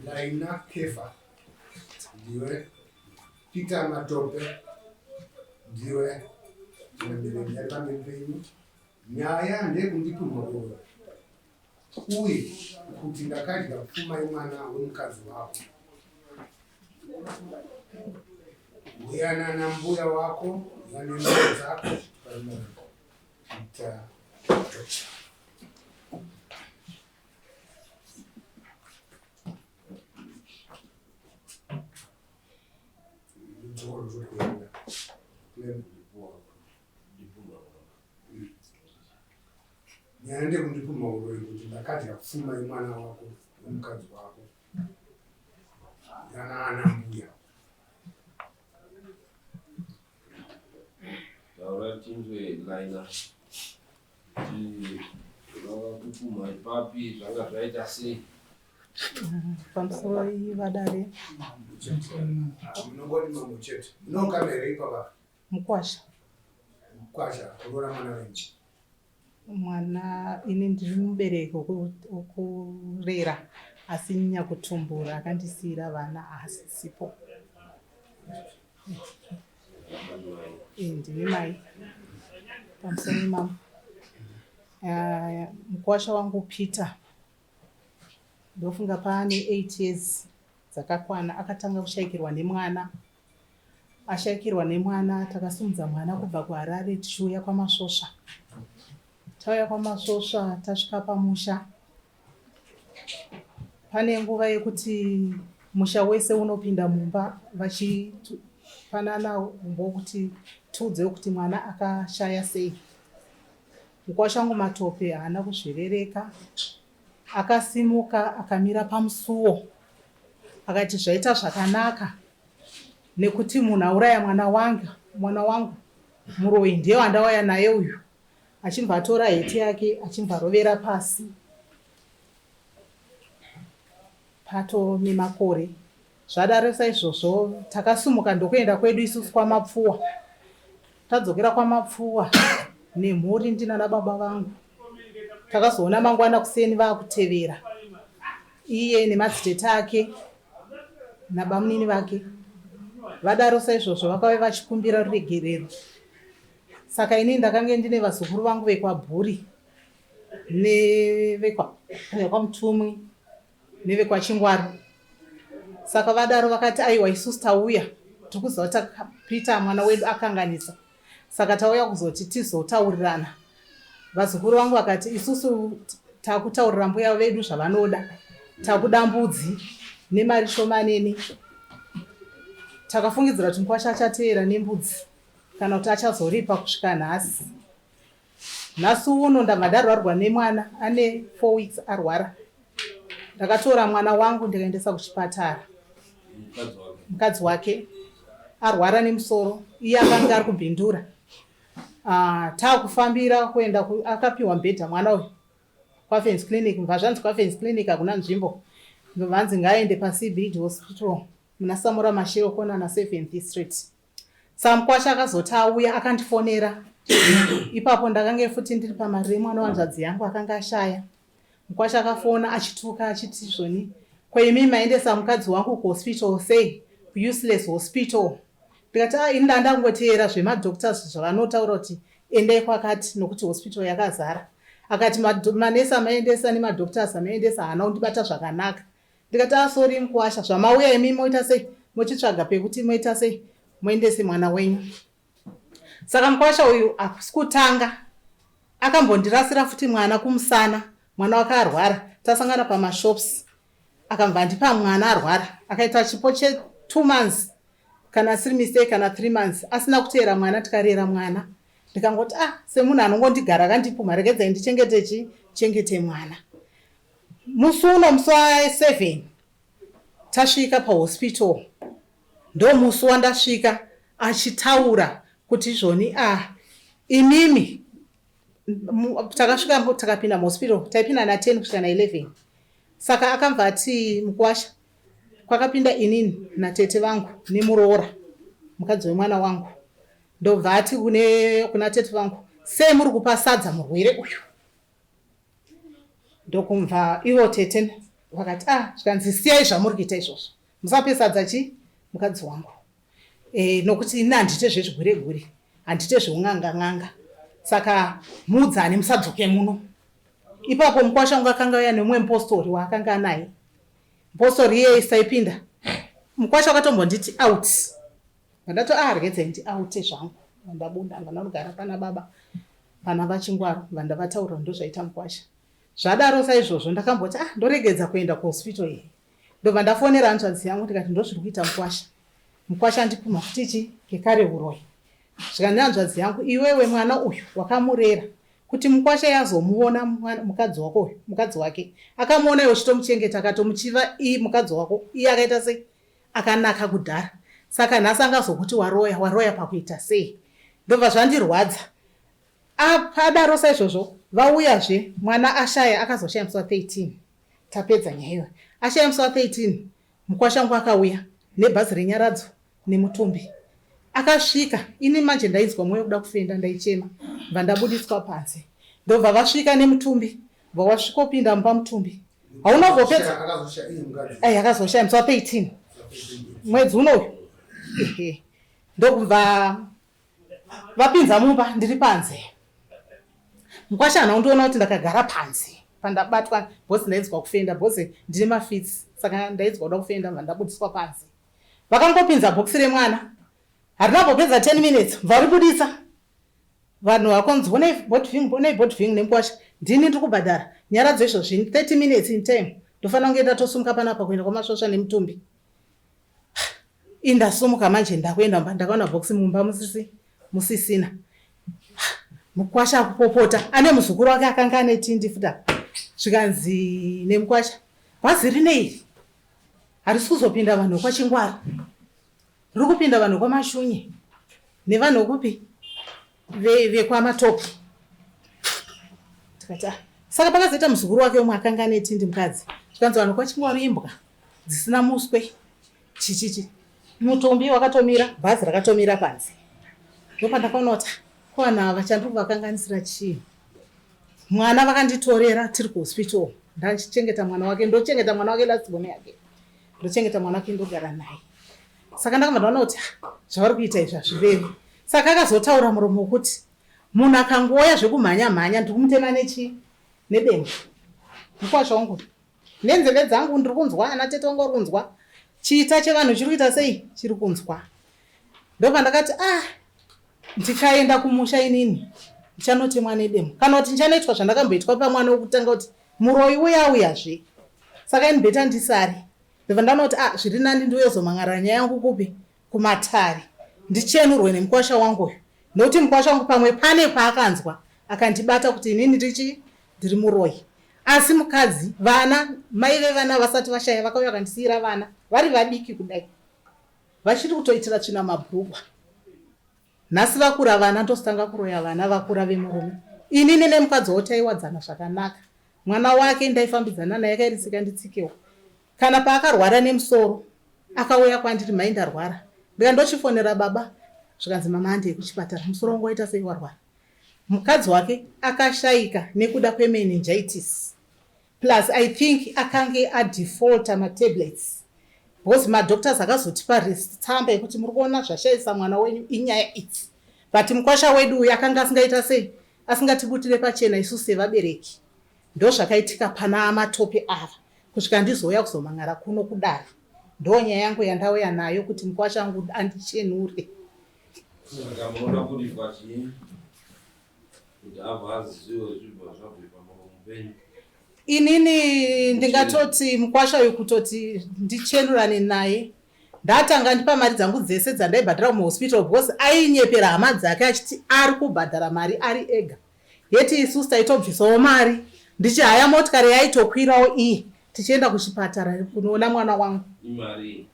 Laina Kefa ndiwe, Peter Matope ndiwe, Changamire ari pamberi penyu. Nyaya ndeyekundipumha uroyi uye kuti ndakadya pfuma yemwana wemukadzi wako. Uya nana mbuya wako vane mbuya dzako Peter Matope. Nyaya ndekundipumha uroyi kuti ndakadya pfuma yemwana wako nemukadzi wako yana ana mbuya. Taura tinzwe Laina. Kupumha ipapi zvanga zvaita sei? Pamusoro vadare. Munongoti mambo chete. Munokama here ipapa? Mukwasha. Mukwasha kuroora mwana wenyu. Mwana ini ndiri mubereki wokurera asi nyakutumbura akandisiira vana haasisipo. Eh, ndini mai pamusoro imamo eh, mukuwasha wangu Peter ndofunga paane 8 years dzakakwana akatanga kushaikirwa nemwana ashaikirwa nemwana takasimudza mwana kubva kuHarare tichiuya kwaMasvosva tauya kwaMasvosva tasvika pamusha Pane nguva yekuti musha wese unopinda mumba vachipanana umbo kuti tiudzewo kuti mwana akashaya sei. Mukwasha wangu Matope haana kuzvirereka, akasimuka akamira pamusuwo akati zvaita zvakanaka nekuti munhu auraya mwana wangu mwana wangu muroyi ndiye wandauya naye uyu achibva atora heti yake achibva arovera pasi pato nemakore zvadaro saizvozvo takasumuka ndokuenda kwedu isusu kwamapfuwa tadzokera kwamapfuwa nemhuri ndinana baba vangu takazoona mangwana kuseni vakutevera iye nemadzitete ake nabamunini vake vadaro saizvozvo vakauya vachikumbira ruregerero Saka ini ndakange ndine vazukuru vangu vekwaBhuri nevekwaMutumwi nevekwaChingwaru. Saka vadaro vakati aiwa isusu tauya tiri kuziva kuti Peter mwana wedu akanganisa saka tauya kuzoti tizotaurirana. Vazukuru vangu vakati isusu takutaurira mbuya vedu zvavanoda, takuda mbudzi nemari shomanene. Takafungidzira kuti mukwasha achateera nembudzi kana kuti achazoripa kusvika nhasi. Nhasi uno ndabva ndarwarwa nemwana ane 4 weeks arwara. Ndakatora mwana wangu ndikaendesa kuchipatara. Mukadzi wake arwara nemusoro iye akanga ari kubhindura. Ah, taakufambira kuenda akapiwa mubhedha mwana uyu kwaFens Clinic mva zvanzi kwaFens Clinic hakuna nzvimbo ndobvanzi ngaaende paCBD Hospital muna Samora Machel kona na 7th Street. Saka mukwasha akazoti auya akandifonera ipapo ndakange futi ndiri pamariro emwana wanzvadzi yangu akanga ashaya. Mukwasha akafona achituka achiti zvoni ko imi maendesa mukadzi wangu kuhospital sei kuuseless hospital ndikati ah ini ndandangoteera zvemadoctors zvavanotaura kuti endai kwakati nokuti hospital yakazara akati manesi amaendesa nemadoctors amaendesa haana kundibata zvakanaka Ndikati ah sorry mkwasha zvamauya imi moita sei mochitsvaga pekuti moita sei muendese mwana wenyu. Saka mkwasha uyu hakusi kutanga akambondirasira futi mwana kumusana mwana wake arwara tasangana pamashops akambva andipa mwana arwara akaita chipo che two months kana asiri mistake kana three months asina kuteera mwana tikarera mwana ndikangoti ah semunhu anongondigara akandipumha regedzai ndichengete chi chengete mwana Musi uno musi wa 7 tasvika pahospital ndomusi wandasvika achitaura kuti izvoni ah imimi takasvika takapinda muhospital taipinda na 10 kusvika na 11 saka akambva ati mukuwasha kwakapinda inini natete vangu nemuroora mukadzi wemwana wangu ndobva ati kune kuna tete vangu sei muri kupa sadza murwere uyu ndokumva ivo tete Vakati ah, zvikanzi siyai zvamuri kuita izvozvo, musapesadza chi mukadzi wangu e, nokuti ini handite zvezvigure-gure, handite zveun'anga-n'anga, saka muudzane musadzoke muno. Ipapo mukwasha wangu akanga uya nemumwe mupostori waakanga anaye. Mupostori iyeye saipinda mukwasha wakatombonditi out, Ndato ah regedzai ndiaute zvangu vandabuda vandanogara pana baba pana vachingwaro vandavataurira ndozvaita mukwasha. Zvadaro saizvozvo ndakamboti ah ndoregedza kuenda kuhospital here ndobva ndafonera hanzvadzi yangu ndikati ndozviri kuita mukwasha. Mukwasha andipumha futi chi kekare huroyi. Zvikanzi hanzvadzi yangu iwewe mwana uyu wakamurera kuti mukwasha yazomuona mukadzi wako uyu mukadzi wake akamuona iwe uchitomuchengeta akatomuchiva i mukadzi wako iye akaita sei akanaka kudhara saka nhasi angazokuti waroya waroya pakuita sei ndobva zvandirwadza apadaro saizvozvo vauyazve mwana ashaya akazoshaya musi wa 13 tapedza nyaya iyoyo ashaya musi wa 13 mukwasha wangu akauya nebhazi renyaradzo nemutumbi akasvika ini manje ndainzwa mwoyo kuda kufenda ndaichema bva ndabudiswa panze ndobva vasvika nemutumbi bva wasvikopinda mumba mutumbi hauna kuzopedza ai akazoshaya musi wa 13 mwedzi unoyu ehe ndokubva vapinza mumba ndiri panze mukwasha hana kundiona kuti ndakagara panze pandabatwa bhozi ndainzwa kufenda bhozi ndine mafits saka ndainzwa kuda kufenda bva ndabudiswa panze vakangopinza bhokisi remwana harina kumbopedza 10 minutes bva ribudisa Vanhu vakonzi honai bot ving honai bot ving nemukwasha ndini ndiri kubhadhara nyaradzo izvozvi 30 minutes in time ndofanira kunge ndatosumuka panapa kuenda kwamasvosva nemutumbi indasumuka manje ndakuenda mumba ndakaona box mumba musisi musisina mukwasha akupopota ane muzukuru wake akanga ane tindi futi apa zvikanzi nemukwasha bhazi rine iri harisi kuzopinda vanhu kwachingwara Riri kupinda vanhu vekwaMashunye nevanhu vekupi vekwaMatopo. Tikati ah, saka pakazoita muzukuru wake umwe akanga ane tindi mukadzi. Zvikanzi vanhu kwaChingwaru imbwa dzisina muswe chichichi. Mutumbi wakatomira, bhazi rakatomira panze. Ndopandakaona kuti ah, ko vanhu ava chandiri kuvakanganisira chii? Mwana vakanditorera tiri kuhospital ndachichengeta mwana wake ndochengeta mwana wake last born yake. Ndochengeta mwana wake ndogara naye. Saka ndakabva ndaona kuti ah, zvavari kuita izvi hazvirevi. Saka akazotaura muromo wekuti munhu akangouya zvekumhanya mhanya ndiri kumutema nechi nedemo. Mukwasha wangu nenzeve dzangu ndiri kunzwa ana tete vangu vari kunzwa chiita chevanhu chiri kuita sei chiri kunzwa. Ndopandakati ah ndikaenda kumusha inini ndichanotemwa nedemo kana kuti ndichanoitwa zvandakamboitwa pamwana wekutanga kuti muroyi uya uyazve saka ini beta ndisare ndobva ndaona kuti ah zviri nani ndiuyozomhan'arira nyaya yangu kupi kumatare ndichenurwe nemukwasha wangu uyu nokuti mukwasha wangu pamwe pane paakanzwa akandibata kuti inini ndichi ndiri muroyi asi mukadzi vana mai vevana vasati vashaya vakauya vakandisiira vana vari vadiki kudai vachiri kutoitira tsvina mabhurukwa Nhasi vakura vana ndozotanga kuroya vana vakura vemurume. Inini nemukadzi wo taiwadzana zvakanaka. Mwana wake ndaifambidzana naye akairitsika nditsikewo. Kana paakarwara nemusoro akauya kwandiri mhai ndarwara. Ndika ndochifonera baba zvikanzi mama handei kuchipatara musoro wangu waita sei warwara. Mukadzi wake akashaika nekuda kwemeningitis. Plus I think akange adefaulter matablets because madoctors akazotipa tsamba yekuti muri kuona zvashaisa mwana wenyu inyaya idzi but mukwasha wedu uyu akanga asingaita sei asingatibutire pachena isu sevabereki ndozvakaitika pana matope ava kusvika ndizouya kuzomhan'ara kuno kudare ndo nyaya yangu yandauya nayo kuti mukwasha wangu andichenure. Saka munoda kuripwa chii? Kuti abva azive zvibva zvabve pamuromo penyu. Inini ndingatoti mukwasha uyu kutoti ndichenurane naye ndatanga ndipa mari dzangu dzese dzandaibhadhara kumuhospital because ainyepera hama dzake achiti ari kubhadhara mari ari ega yeti isusu taitobvisawo mari ndichihaya motikari yaitokwirawo iye tichienda kuchipatara kunoona mwana wangu. Imari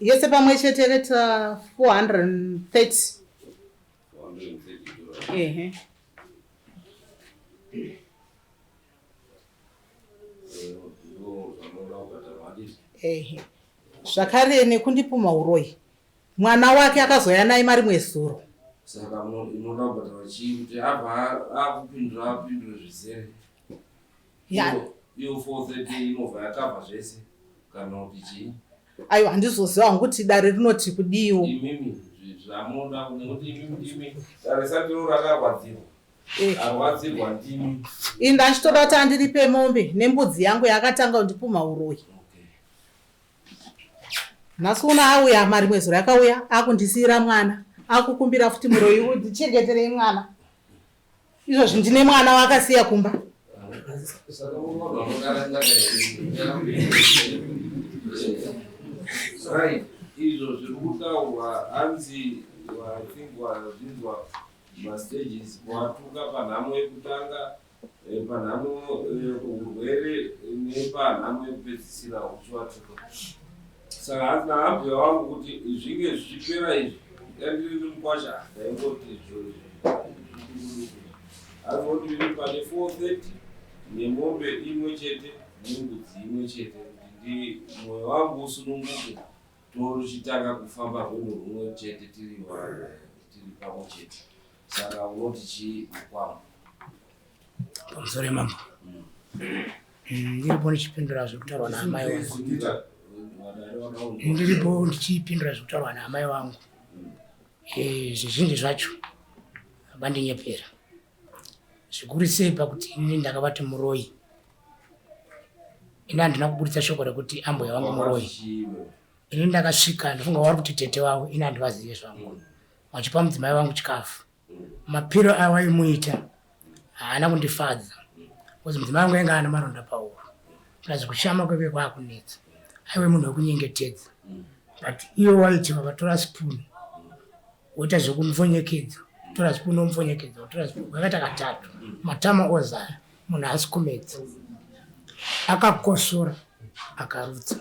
yese pamwe chete yakaita 430. Ehe. Ehe. Zvakare nekundipumha uroyi. Mwana wake akazouya naye marimwe zuro. Saka unoda kubhadharwa chii kuti abva akupindura apindure zvizere? Ya. Iyo 430 inobva yakabva zvese kana kuti chii? Aiwa, handizoziva hangu kuti dare rinoti kudiwo. Imimi zvamunoda nekuti imimi ndimi dare sandiro rakarwadzirwa. Eh. Arwadzirwa ndimi. Ini ndachitoda kuti andiripe mombe nembudzi yangu yaakatanga kundipumha uroyi. Okay. Nhasi uno auya marimwe zuro akauya akundisiira mwana akukumbira futi muroyi undichengeterei mwana. Izvozvi ndine mwana waakasiya kumba. Saka unoona unokaranga Right. Izvo zviri kutaurwa hanzi I think wazvinzwa mastages watuka panhamo yekutanga panhamo urwere nepanhamo yekupedzisira uchiwatuka. Saka hanzi naambuya wangu kuti zvinge zvichipera izvi ndandiri mukwasha ndaingoti izvo hanzi ndiri pane 430 nemombe imwe chete nembudzi imwe chete kuti ndi mwoyo wangu usununguke tochitanga kufamba rwendo rumwe chete tiri tiri pamwe chete. Saka unoti chii mukwambo? Pamusoro yemambo, ndiripo ndichipindura zvekutaurwa naamai vangu. Ndiripo ndichipindura zvekutaurwa naamai vangu. Zvizhinji zvacho vandinyepera, zvikuru sei pakuti inini ndakavati muroyi. Ini handina kuburitsa shoko rekuti ambuya vangu muroyi. Ini ndakasvika ndifunga vari kuti tete vavo, ini handivazive zvangu, vachipa mudzimai vangu chikafu. Mapiro awaimuita haana kundifadza because mudzimai wangu ainge ana maronda pauro, plus kushama kweke kwakunetsa. Aiwe munhu wekunyengetedza, but iye waiti vakatora spoon woita zvekumupfonyekedza, tora spoon womupfonyekedza, tora spoon vakaita katatu, matama ozara, munhu haasi kumedza, akakosora akarutsa.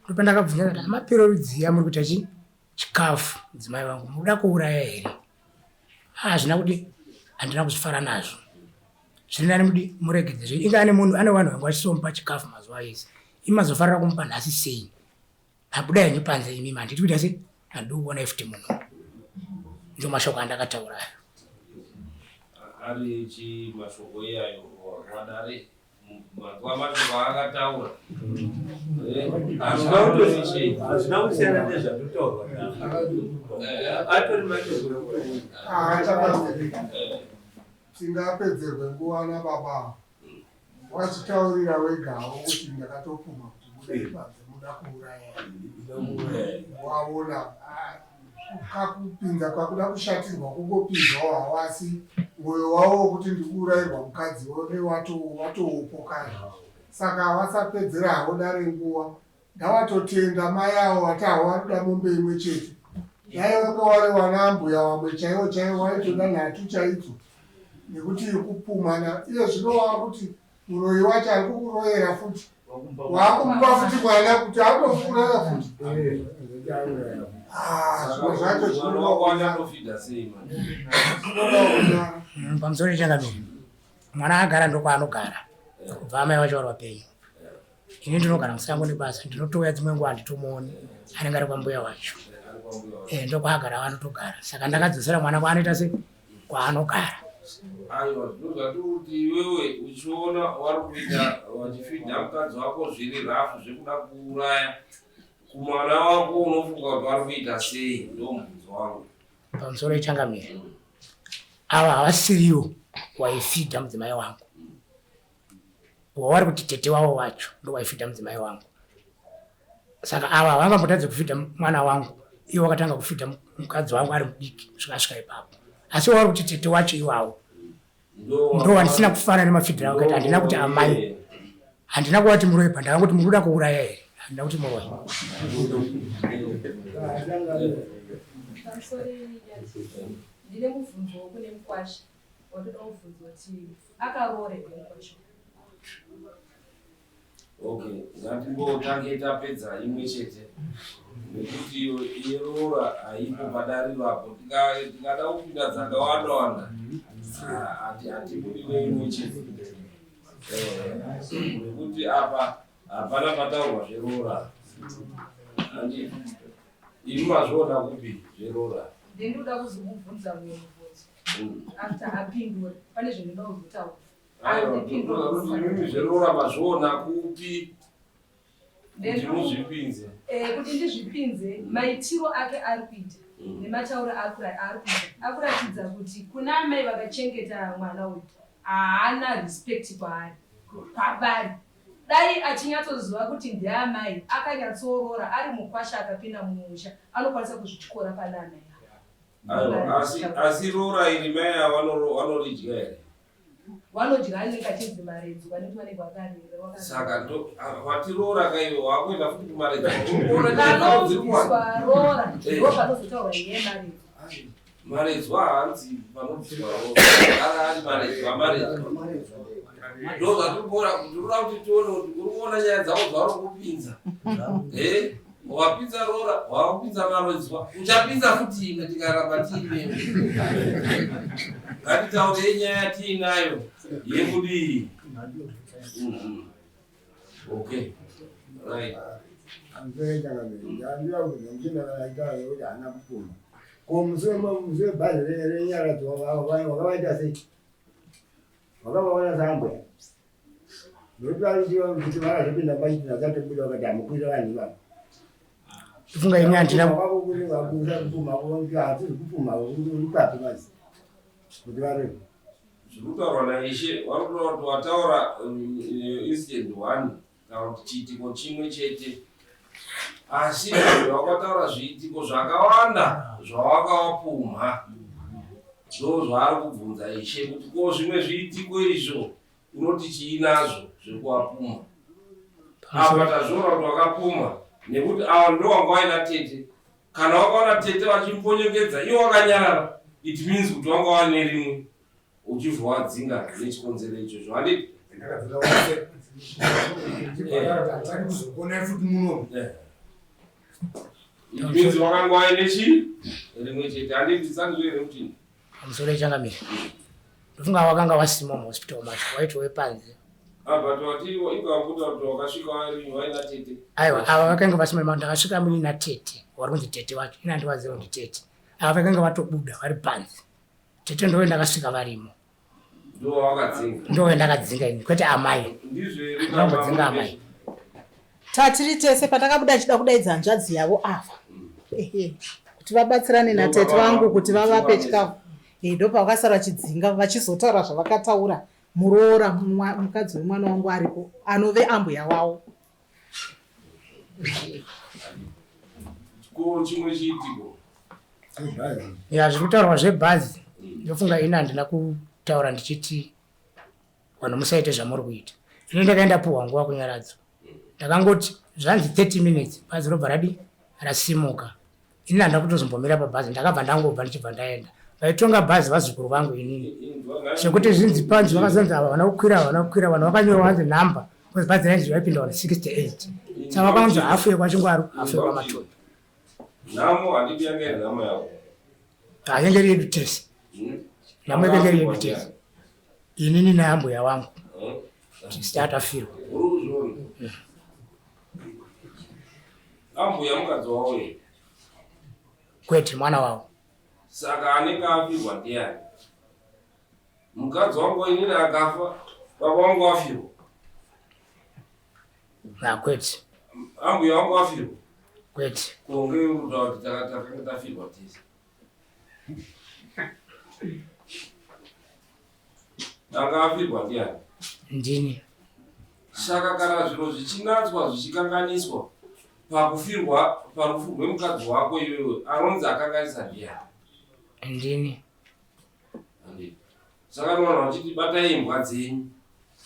Ndopandakabvunza kuti amapiro rudziya muri kuita chi chikafu mudzimai wangu, munoda kuuraya here? Hazvina kudi, handina kuzvifara nazvo. Zviri nani mudi muregedze zve inga ane munhu ane vanhu vanga vachisomupa chikafu mazuva ese, imazofarira kumupa nhasi sei? Abuda henyu panze imimi, handiti kuita sei, handidi kuona futi munhu. Ndo mashoko andakataura ayo. Ari chi mashoko iyayo wadare manzwa mashoko aakataura. Hazvina kusiyana nezvatotaurwa, atori mashoko. Tingapedzerwe nguva nababa. Wachitaurira wegawo kuti ndakatopuma kuti budai panze, muda kuuraya. Waona kakupinza kwakuda kushatirwa kungopinzwawo hawo, asi mwoyo wavo wokuti ndikuurayirwa mukadzi watoopo kare. Saka vasapedzera havo dare nguva, ndavatotenda mai avo vati havo vanoda mombe imwe chete. Dai vanga vari vana ambuya vamwe chaivo chaivo vaitoda nhatu chaidzo, nekuti kupumhana iye zvino wava kuti muroyi wacho ari kukuroyera futi, waakumupa futi mwana kuti atofuuraya futi. Zvimwe zvacho zvinoda sei manje? Zvinoda. Pamusoro yechangamire, mwana agara ndokwaanogara kubva amai vacho vari vapenyu. Ini ndinogara musango nebasa, ndinotouya dzimwe nguva handitomuoni, anenge ari kwambuya wacho. Ndokwaagara vanotogara. Saka ndakadzosera mwana kwaanoita se kwaanogara. Aiwa, zvinozvati kuti iwewe uchiona wari kuita wachifidha mukadzi wako zviri rafu zvekuda kuuraya kumwana wako, unofunga kuti vari kuita sei? Ndo mubvunzo wangu. Pamusoro yechangamire, ava havasiriwo waifidha mudzimai wangu. Wavari kuti tete wavo wacho ndo waifidha mudzimai wangu. Saka ava havangambotadze kufidha mwana wangu, iwo wakatanga kufidha mukadzi wangu ari mudiki kusvika asvika ipapo. Asi wavari kuti tete wacho iwawo ndo wandisina kufara nemafidhiro avo. Kaita handina kuti amai, handina kuvati muroyi, pa ndakangoti muri kuda kuuraya here, handina kuti muroyi. Pamusoro, ndine mubvunzo kune mukwasha watoda mubvunzo kuti akaroora here mukwasha? Okay, ngatimbotange tapedza imwe chete nekuti iyo yeroora haipo padariro apo. Tikada kupinda dzakawanda wanda hatibudi neimwe chete, nekuti apa hapana pataurwa zveroora. Andi imi mazviona kupi zveroora? Then ndoda kuzomubvunza mumwe mubvunzo after apindura, pane zvinoda kuzotaura. Aiwa, zveroora mazviona kupi kuti muzvipinze? Eh, kuti ndizvipinze maitiro ake ari kuita nematauro ari kuita akuratidza kuti kuna amai vakachengeta mwana uyu haana respect kwaari kwavari. Dai achinyatsoziva kuti ndiamai akanyatsoorora ari mukwasha akapinda mumusha anokwanisa kuzvityora pana amai ava. Asi, asi roora iri mai ava vanoridya here? Vanodya anenge achinzi maredzwa nekuti vanenge vakarera. Saka ndo wati roora kaiwe wakuenda futi kumaredzwa. Vanobviswa roora ndo panozotaurwa nyaya yemaredzwa. Maredzwa hanzi panobviswa roora. Ara ari maredzwa maredzwa. Ndo zvatiri kuona ndinoda kuti tione kuti uri kuona nyaya dzavo zvauri kupinza. Eh? Wapinza roora, wapinza maredzwa, uchapinza futi imwe tikaramba tiinewe. Ngatitaurei nyaya yatiinayo yekudii. Okay. Right. Ko musi webhazi renyaradzo wakavaita sei? Wakavaona saambuya? Nokuti varuziva kuti vakazopinda pachiti vakatobuda vakati hamukwira vanhu ivavo. Funga ini handina hatizi kupumha uri papi mazi kuti vareve. Zviri kutaurwa naIshe vari kutaura kuti wataura incident one kana kuti chiitiko chimwe chete asi wakataura zviitiko zvakawanda zvawakawapumha. Ndo zvaari kubvunza Ishe kuti ko zvimwe zviitiko izvo unoti chii nazvo zvekuwapumha. Apa tazviona kuti wakapumha nekuti ava ndo wanga waina tete. Kana wakaona tete vachimuponyongedza iwe wakanyarara, it means kuti wanga wane rimwe uchibva wadzinga nechikonzero ichocho. Handiti? It means wakanga waine chii? Rimwe chete. Handiti sandizvo here kuti? Pamusoro ichangamire. Ndofunga wakanga wasimo muhospital macho waitove panze. Aiwa ava vakanga vasimo ndakasvika muina tete wari kunzi tete wacho ina handivaziva kuti tete. Ava vakanga vatobuda vari panze. Tete ndove ndakasvika varimo. Ndove ndakadzinga ini kwete amai. Ndambodzinga amai. Tatiri tese patakabuda achida kudaidza hanzvadzi yavo ava. Ehe. Kuti vabatsirane natete vangu kuti vavape chikafu. Eh, ndopavakasara vachidzinga vachizotaura zvavakataura muroora mukadzi wemwana wangu aripo anove ambuya wavo. Ko chimwe chiitiko? Ya zviri kutaurwa zvebhazi ndofunga ini handina kutaura ndichiti vanhu musaite zvamuri kuita. Ini ndakaenda puhwa nguva kunyaradzo. Ndakangoti zvanzi 30 minutes bhazi robva radi rasimuka. Ini handina kutozombomira pabhazi ndakabva ndangobva ndichibva ndaenda. Vaitonga bhazi vazukuru vangu inini. Zvekuti zvinzi panzi vakazonzi ava havana kukwira havana kukwira vanhu vakanyorwa hanzi number because bhazi rainzi raipinda vanhu 68. Saka vakaunzwa hafu yekwachingwaru hafu yekwamatope. Nhamo handiti yanga iri nhamo yako. Hainge iri yedu tese. Nhamo yanga iri yedu tese. Inini naambuya wangu. Tisi atafirwa. Uri kuzviona? Ambuya mukadzi wavo here? Kwete mwana wavo. Saka anenge afirwa ndiani? Mukadzi wangu inini akafa, baba wangu wafirwa. Kwete. Ambuya wangu wafirwa. Kwete. Konge uri kuti takanga tafirwa tese. Anga afirwa ndiani? Ndini. Saka kana zviro zvichinatswa zvichikanganiswa pakufirwa parufu rwemukadzi wako iwewe anonzi akanganisa ndiani? Ndini. Saka vanhu vachiti batai imbwa dzenyu.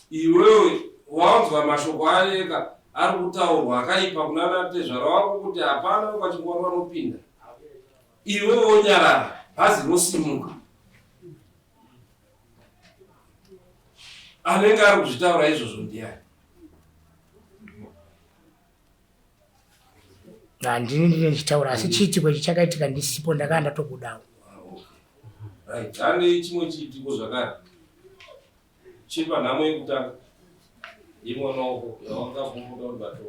Iwewe waunzwa mashoko areka ari kutaurwa akaipa kuna natezvara wako kuti hapana kwachingwaro vanopinda. Iwewe wonyarara bhazi rosimuka. Anenge ari kuzvitaura izvozvo ndiani? Handini ndine ndichitaura asi chiitiko ichi chakaitika ndisipo ndakanga ndatobudawo. Right, ane chimwe chiitiko zvakare chepanhamo yekutanga yemwana wako yawakavhunguta uri bato.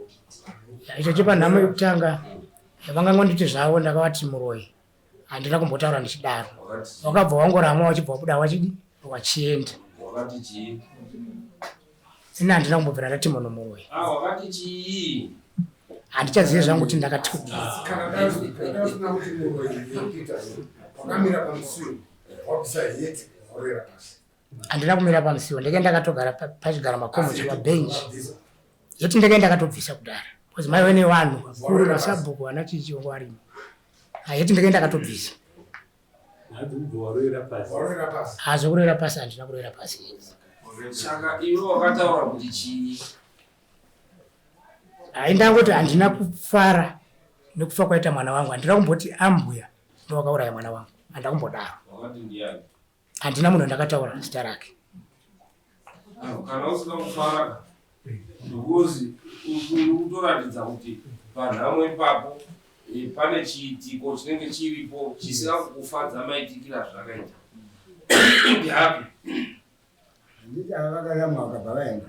Icho chepanhamo yekutanga yavangangonditi zvavo ndakavati muroyi handina kumbotaura ndichidaro. Wakabva wangoramwa wachibva wabuda wachidi wachienda. Wakati chii? Ini handina kumbobvira ndati munhu muroyi. Ah, wakati chii? Handichazive zvangu kuti ndakati kudii. Kana dai usina kuti muroyi Peter, wakamira pamusiwo, wabvisa heti, warera pasi. Handina kumira pamusiwo, ndenge ndakatogara pachigaro makomo chepabhenji. Yeti ndenge ndakatobvisa kudhara. Because maive nevanhu vakuru masabhuku vana chichi vanga varimo. Yeti ndenge ndakatobvisa. Hazvo kuroera pasi handina kuroera pasi. Saka iwe wakataura kuti chii? Hai ndangoti handina kufara nekufa kwaita mwana wangu. Handina kumboti ambuya ndowakauraya mwana wangu. Handina kumbodaro. Wakati ndiyani? Handina munhu ndakataura zita rake. Kana usina kufara because uri kutoratidza kuti panhamo ipapo eh, pane chiitiko chinenge chiripo chisina kukufadza maitikira zvakaita. Ndihapi? Handiti ava vakaramwa vakabva vaenda.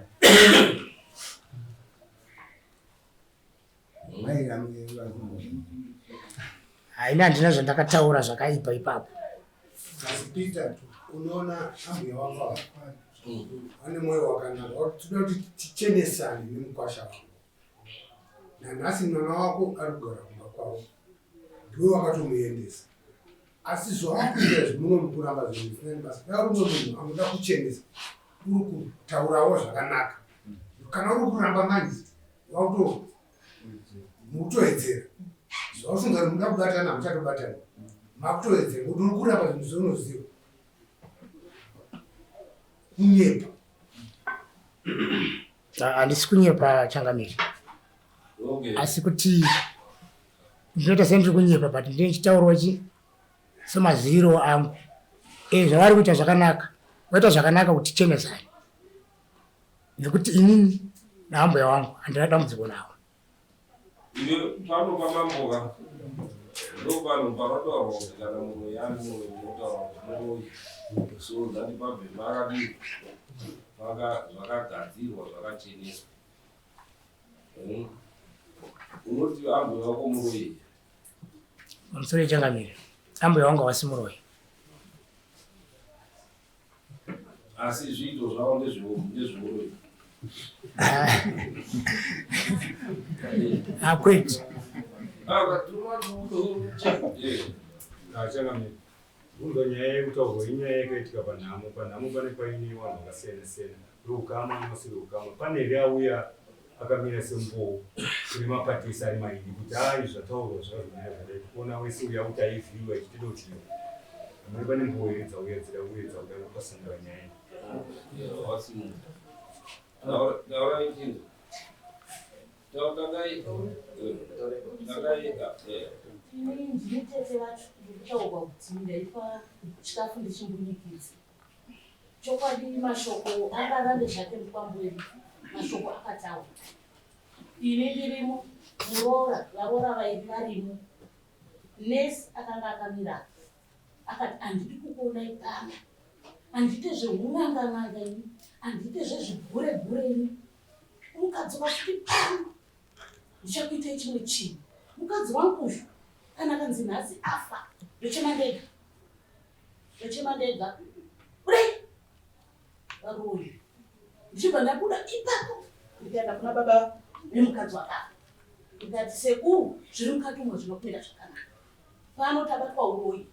Haina handina zvandakataura zvakaipa ipapo. Asi Peter unoona ambuya wako ava vane mwoyo wakanaka, tinoda kuti tichenesane nemukwasha wako. Nanhasi mwana wako ari kugara kumba kwavo, ndiwe wakatomuendesa. Asi zvawakuita izvi muno mukuramba zvinhu zvisina nebasa. Dai uri mumwe munhu anoda kuchenesa, uri kutaurawo zvakanaka. Kana uri kuramba manje wakuto mukutoedzera zvaufunga kuti muda kubatana hamuchatobatana, makutoedzera kuti uri kuramba zvinhu zvaunoziva kunyepa. Handisi kunyepa changamire. Okay. Asi kuti ndinoita sendiri kunyepa but ndinochitaurawo chi semaziviro angu. Eh zvavari kuita zvakanaka. Vaita zvakanaka kuti tichenesane. Nekuti inini naambuya wangu handina dambudziko navo. Iwe pano pamambo ka ndo pano panotaurwa kuti kana munhu yani muroyi unotaura kuti muroyi so that pabve pakadii zvakagadzirwa zvakacheneswa. Unoti ambuya wako muroyi? Pamusoro yechangamire, ambuya wangu havasi muroyi. Asi zviito zvavo ndezveuroyi. Hakwete. Changamire, unzwa nyaya yekutaurwa inyaya yakaitika panhamo. Panhamo pane paine vanhu vakasiyana siyana, veukama nevasiri veukama. Pane here auya akamira sembowo kune mapatisi ari mairi kuti hai zvataurwa zvakazonyaya zvadai kuona wese uya kuti aivhiwa ichitida kuti amene pane mbowo here dzauya dzida uye dzauda kupasanura nyaya iyi. Ini ndini tete vacho ndikutaurwa kuti ndaipa chikafu ndichimbunyikidza. Chokwadi mashoko angarambe zvake mukwambo wedu, mashoko akataura. Ini ndirimo, muroora, varoora vairi varimo. Nurse akanga akamira akati handidi kukuonai pano, handiite zveun'anga n'anga ini, handiite zvezvigure gure ini. Mukadzoka futi pano ndichakuitai chimwe chinhu. Mukadzi wangu uyu kana akanzi nhasi afa ndochema ndega. Ndochema ndega. Budai varoyi. Ndichibva ndabuda ipapo ndikaenda kuna baba vemukadzi wakafa. Ndikati sekuru zviri mukati umo zvinokumira zvakanaka. Pano tabatwa uroyi.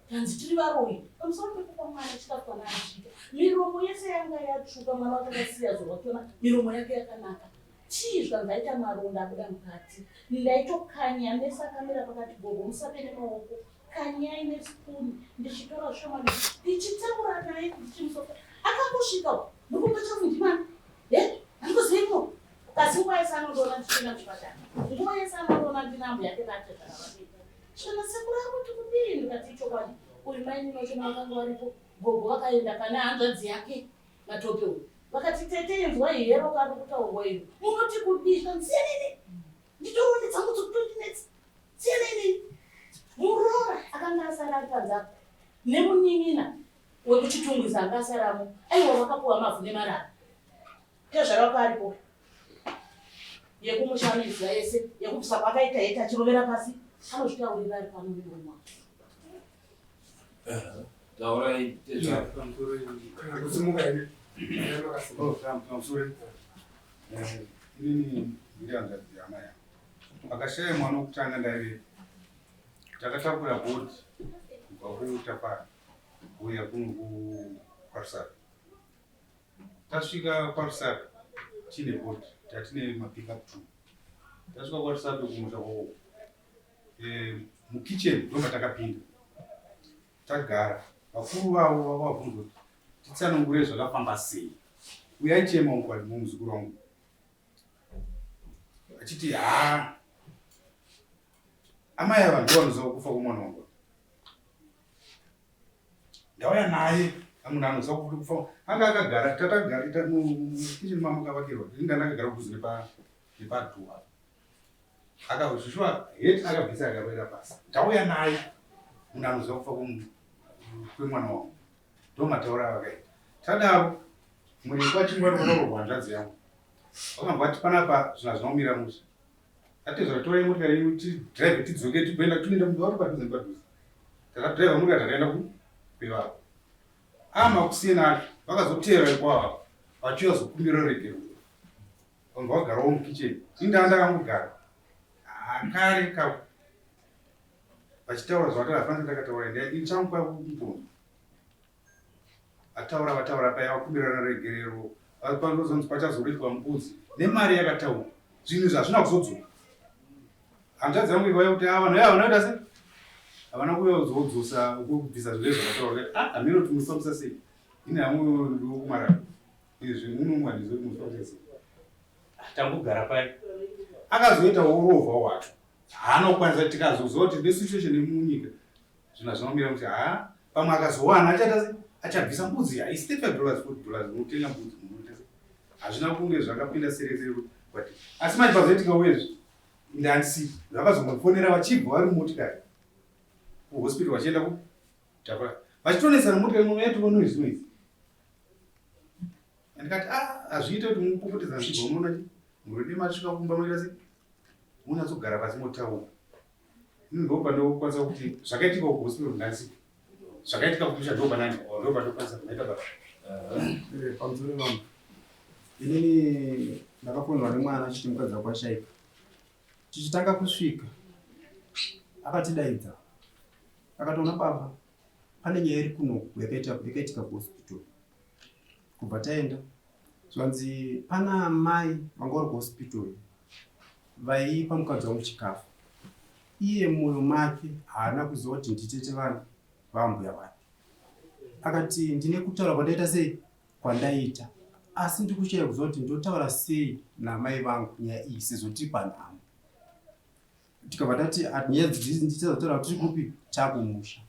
Tanzi tiri varoyi. Pamusoro pekupa mwana chikafu kana azviita. Miromo yese yanga yatsvuka mwana wacho akasiya zorwa miromo yake yakanaka. Chii zvikanzi aita maronda abuda mukati. Ndaitokanya nurse akamira pakati gogo musabe nemaoko kanyai nespoon ndichitora zvishoma ndichitaura naye ndichimusoka akangosvika murume changu ndimani he handikuzivi kasi nguva yese anondiona ndichienda kuchipatara nguva yese anondiona ndina ambuya yake vatezvara vapita chana sekuru akuti kudii ndikati ichokwadi uyu mai ninochona vakanga varipo gogo vakaenda pane hanzvadzi yake matope uyu vakati tete inzwa hero kari kutaurwa iyo munoti kudii zvikanzi nditoriwo nedzangu dzekutondinetsa siyanai neni muroora akanga asara ari panze apo nemunin'ina wekuchitungwiza anga asaramo aiwa vakapuwa mavhu nemarara tezvara wako aripo yekumusha anoiziva yese yekubvisa kwaakaita yete achirovera pasi anozvitaurira ari pano nemurume wake Taurai tezvara. Kana kusimuka ini. Oh, pamusoro inini ndiri hanzvadzi yamai yangu akashaya mwana wokutanga ndaive takatakura bhodhi kubva kutafara kuuya kuno kwarusaka tasvika kwarusape tiine bhodhi tatine mapickup two tasvika kwarusape kumusha kwako eh, mukitchen ndomatakapinda Tagara vakuru vavo vavabvunza kuti titsanangure zvakafamba sei. Uyu aichema ungu muzukuru wangu achiti haa amai ava ndivo vanoziva kufa kwemwana wangu ndauya naye munhu anoziva kufa anga akagara tatagara mukitchen mamakavakirwa ini ndandakagara kudhuze nepadhuwa akazvishuwa heti akabvisa akarovera pasi ndauya naye munhu anoziva kufa kwemwana wangu ndo mataura avakaita tadaro muriri kwachingwari kwakarohwa hanzvadzi yangu vakambwa ti panapa zvinhu hazvina kumira mushe atezvara torai motikari yenyu tidrive tidzoke tigoenda tinoenda vari padhuze nepadhuze takadrive motikari takaenda kwevavo amakusiyena acho vakazoteera ikwava vachiuya zokumbira ruregerero Vanhu vagarawo mukitchen. Ini ndanga ndakangogara. Ah, kare ka vachitaura zvavataura hapana chandakataura ini ini changu kwaiva kungonzwa. Ataura vataura paya vakumbirana regerero panozonzi pachazoripwa mbudzi nemari yakataurwa. Zvinhu izvi hazvina kuzodzoka. Hanzvadzi yangu ikauya kuti ah vanhu ava vanoita sei? Havana kuuya kuzodzosa kubvisa zvinhu zvakataurwa. Ah, hameno kuti munofambisa sei. Ini hangu ndiri Izvi muno handizivi kuti munofanira sei. Tangogara paya. Akazoita urovha wacho. Haana kukwanisa tikazoziva kuti nesituation yemunyika zvinhu hazvina kumira kuti haa pamwe akazowana achaita sei achabvisa mbudzi ya is 35 dollars 40 dollars unotenga mbudzi munhu unoita sei hazvina kunge zvakapinda serious but asi manje pazoitika wezvi ndandisi vakazongofonera vachibva vari mumotikari kuhospital vachienda ku vachitonetsana motikari mumwe yaitova noise noise Ndikati ah hazviite kuti mupopotedza zvigo munoona chi muridi masvika kumba moita sei munyatsogara pasi motaura. Ini ndo pandokwanisa kuti zvakaitika uko hospital ndandisi zvakaitika kumusha ndo panani ndo pandokwanisa kumaita basa. Eh, pamusoro vangu inini ndakafonerwa nemwana achiti mukadzi wako ashaika tichitanga kusvika akatidaidza akatoona baba pane nyaya iri kunoku yakaitika kuhospital kubva taenda zvanzi pana amai vanga vari kuhospital vaipa mukadzi wangu chikafu iye mwoyo make haana kuziva kuti nditete vanhu vaambuya vake akati ndine kutaura kwandaita sei kwandaita asi ndiri kushaya kuziva kuti ndotaura sei namai vangu nyaya iyi sezvo tiri panhamo tikabva tati nyaya ndichazotaura tiri kupi takumusha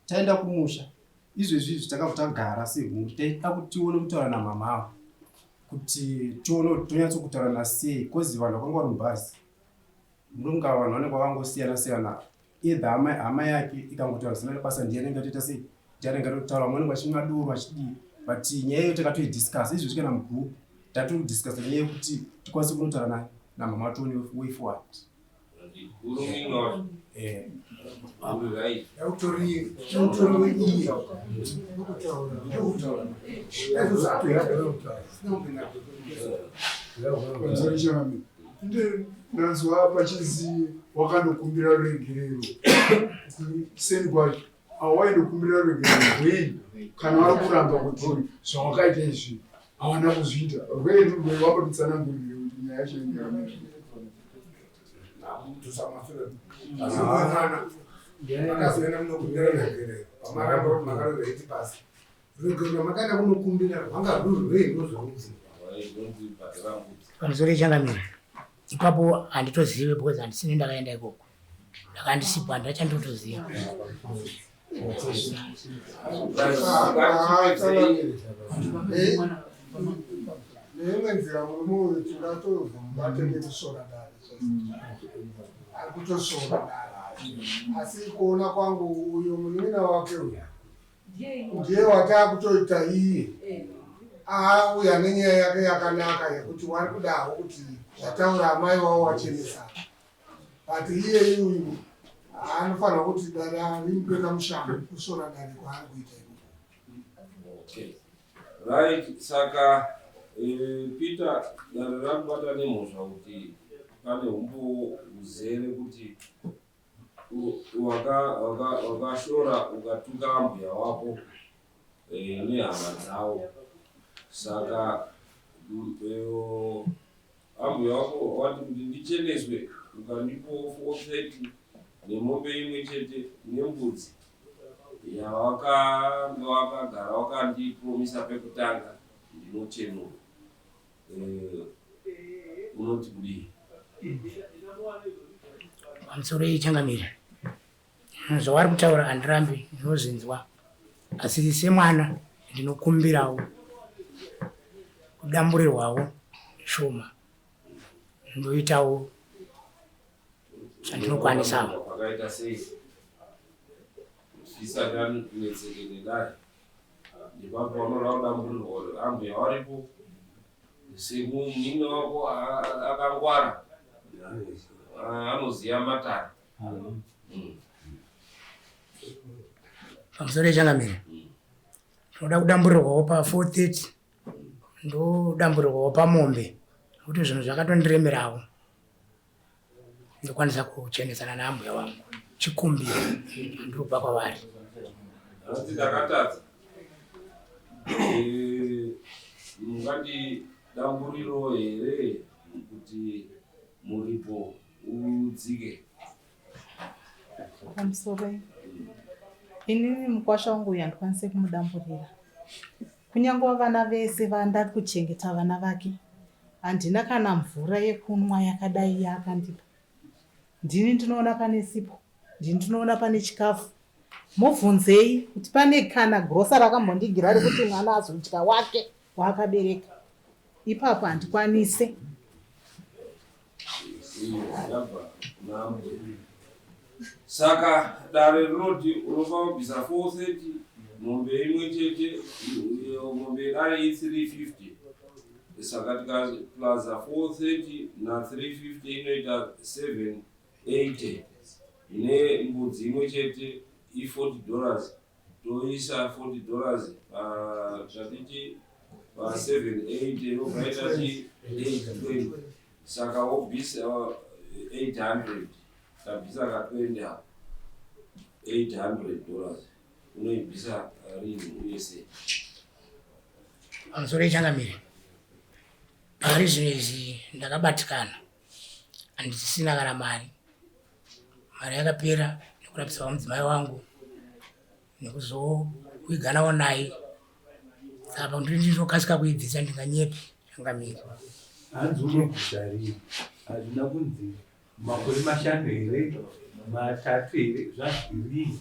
taenda kumusha izvezvi izvi takabva tagara semhuri taida kuti tione kutaura namama avo kuti tione kuti tonyatso kutaurana sei kozi vanhu vakanga vari mubhazi munonga vanhu vanenge vakangosiyana siyana either hama, hama yake ikangotaura zina rebasa ndiye anenge atoita sei ndiye anenge atotaura vamwe vanenge vachimwa doro vachidii but nyaya iyo takatoidiscuss izvezvi kana mugroup tatodiscussa nyaya yekuti tikwanise kunotaura naye namama tione way forward Ndanzwa pachinzi wakanokumbira ruregerero kuseni kwacho awaindokumbira ruregerero rwei kana vari kuramba kuti zvawakaita izvi hawana kuzviita rwei rwei wambotitsanangurire kuti nyaya yacho inge yakamira akazoenda kunokumbira ruregerero pamaramba kuti makaroveiti pasi ruregerero makaenda kunokumbira rwanga rwuri rwei rwozorudzi pamusoro ichangamira ipapo handitozive because handisini ndakaenda ikoko ndakandisipo handachandotoziva Neimwe nzira murume uyu tingatozomubate nekusvora dare ari kutosvora dare asi kuona kwangu uyo munin'ina wake uyu ndiye wataakutoita iye auya nenyaya yake yakanaka yekuti wari kudawo kuti zvataura amai wavo wachenesana but iyeyi uyu anofanirwa kuti dare rimupe kamushamo kusvora dare kwaari kuita ikoko. Okay. Right, saka eh, Peter dare rakubata nemhosva kuti pane humbowo huzere kuti wakashora ukatuka ambuya wako eh, nehama dzavo saka eh, ambuya wako wati kuti ndicheneswe ukandipowo 430 nemombe imwe chete nembudzi yawakanga wakagara wakandipromisa pekutanga ndinochenurwa eh, unoti kudii Pamusoro iyi changamire, zvavari kutaura handirambi ndinozvinzwa, asi semwana ndinokumbirawo kudamburirwawo shoma ndoitawo zvandinokwanisawo. Pakaita sei tisati anetseke nedare ndipapo vanoda kudamburirwa ambuya varipo semunin'ina wako akangwara anoziva matare. Pamusoro yechangamire, ndinoda kudamburirwawo pa 430 ndodamburirwawo pamombe nekuti zvinhu zvakatondiremerawo ndokwanisa kuchenesana naambuya wangu chikumbiro ndiri kubva kwavari. Hanzi ndakatadza. Eh, mungandidamburiro here kuti muripo udzike? Pamusoro inini mukwasha wangu uyu handikwanise kumudamburira kunyange vana vese vandari kuchengeta vana vake handina kana mvura yekunwa yakadai yaakandipa ndini ndinoona pane sipo ndini ndinoona pane chikafu mubvunzei kuti pane kana grosa rakambondigira rekuti mwana azodya wake waakabereka ipapo handikwanise. Saka dare rinoti unofanira kubvisa 430 mombe imwe chete mombe yedare i350 saka tikaplaza 430 na 350 inoita 780 ine mbudzi imwe chete i40 dollars toisa 40 dollars zvatiti pa 780 inobva yaita chi 820 saka wobvisa 800 tabvisa ka 20 apo 800 dollars unoibvisa rini uye sei? Pamusoro yechangamire, pari zvino izvi ndakabatikana handisisina kana mari. Mari yakapera nekurapisa mudzimai wangu nekuzowiganawo naye saka pakuti ndinokasika kuidzisa ndinganyepi changamire. Hanzi unobvisa rini? Hazvina kunzi makore mashanu here matatu here zvanzi rini?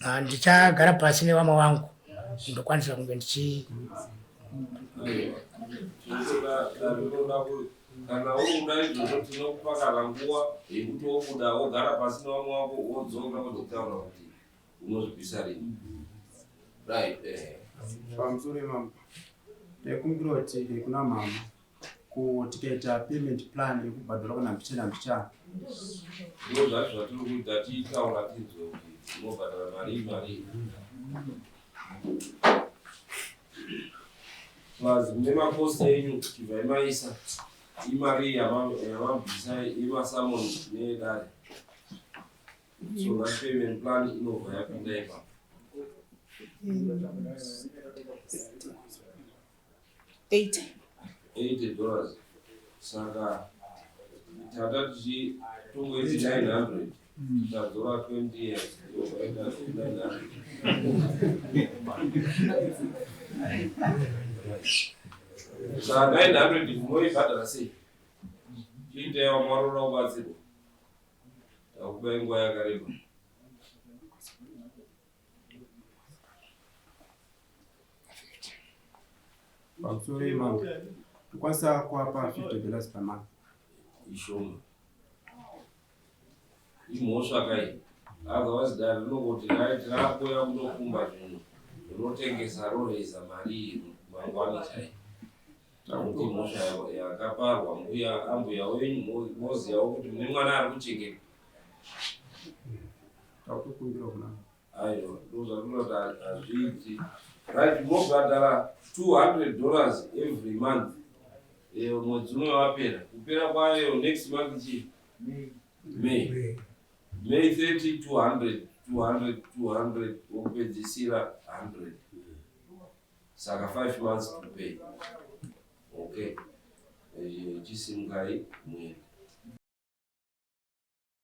Ah, ndichagara pasi nevamwe vangu ndokwanisa kunge ndichi kana uri kuda izvozvo tinokupa kana nguva yekuti wobuda wogara pasi nevamwe wako wodzoka wozotaura kuti unozvibvisa rini right eh. Pamusoro imambo ndaikumbira kuti kuna mama ko tikaita payment plan yekubhadhara kana mbichana mbichana. Ndo zvacho zvatiri kuita tiitaura tinzwe kuti unobhadhara marii marii plus mune makosti enyu chibvai maisa imari yamabvisa yemasamon neyedare so that payment plan inobva yapinda ipapo. 80. 80 dollars saka tata tichi tongoiti 900 tadzora 20 years yoita 900 saka 900 munoibhadhara sei chiitaiwa marora kubatsirwa takupai nguva yakareba. Pamusoro imambo tokwanisa kuapa 50 dollars per month. Ishoma imhosva kai otherwise dare rinongoti right rakuya kunokumba zvinhu rinotengesa roreza mari iyi mangwana chai takuti mhosva yakaparwa mbuya ambuya wenyu mozivawo kuti mune mwana ari kuchengeta. Takutokumbira kuna Aiwa ndozvatinoti hazviiti. Right, mobhadhara 200 dollars every month. Eh, mwedzi uno wapera. Kupera kwayo next month chii? May. May 30 200 200 200 wokupedzisira 100. Saka 5 months to pay. Okay. Eh, chisimukai muende.